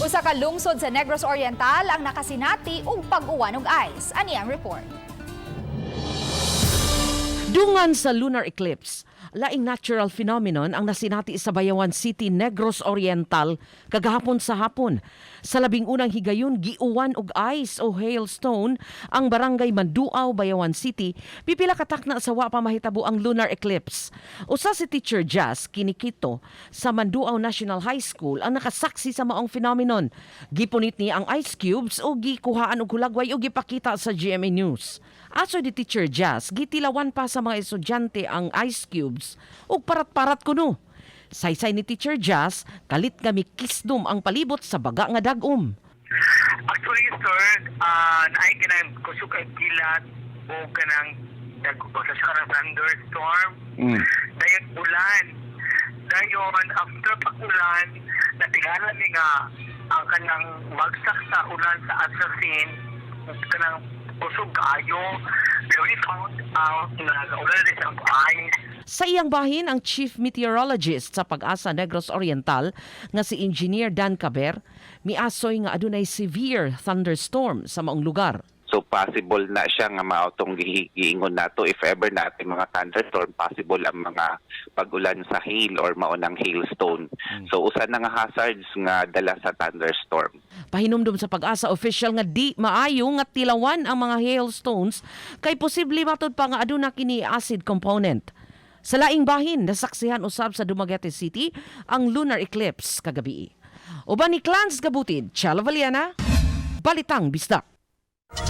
Usa ka lungsod sa Negros Oriental ang nakasinati og pag-uwan og ice. Ani ang report. Dungan sa lunar eclipse, laing natural phenomenon ang nasinati sa Bayawan City, Negros Oriental kagahapon sa hapon. Sa 11ng higayon, giuwan og ice o hailstone ang barangay Manduaw, Bayawan City, pipila ka takna sa wa pa mahitabo ang lunar eclipse. Usa si Teacher Jazz Kinikito sa Manduaw National High School ang nakasaksi sa maong phenomenon. Gipunit niya ang ice cubes o gikuhaan og hulagway o gipakita sa GMA News. Asoy ni Teacher Jazz, gitilawan pa sa mga estudyante ang ice cubes ug parat-parat kuno. Saysay ni Teacher Jazz, kalit kami kisdom ang palibot sa baga nga dagom. Actually, sir, naay kanang kusog ang kilat o kanang nag-usa siya kanang thunderstorm. Dayon ulan. Dayon after pag-ulan, natingala mi nga ang kanang bagsak sa ulan sa assassin kanang kusog kaayo. Pero we found out na ulan din sa ice. Sa iyang bahin, ang Chief Meteorologist sa Pag-asa Negros Oriental nga si Engineer Dan Caber, miasoy nga adunay severe thunderstorm sa maong lugar. So possible na siya nga mao tong giingon nato, if ever natin mga thunderstorm, possible ang mga pag-ulan sa hail or maunang hailstone. So usa na nga hazards nga dala sa thunderstorm. Pahinumdum sa Pag-asa official nga di maayo nga tilawan ang mga hailstones kay posible matud pa nga aduna kini acid component. Sa laing bahin, nasaksihan usab sa Dumaguete City ang lunar eclipse kagabi. Uban ni Clans Gabutid, Chalo Valiana, Balitang Bisdak.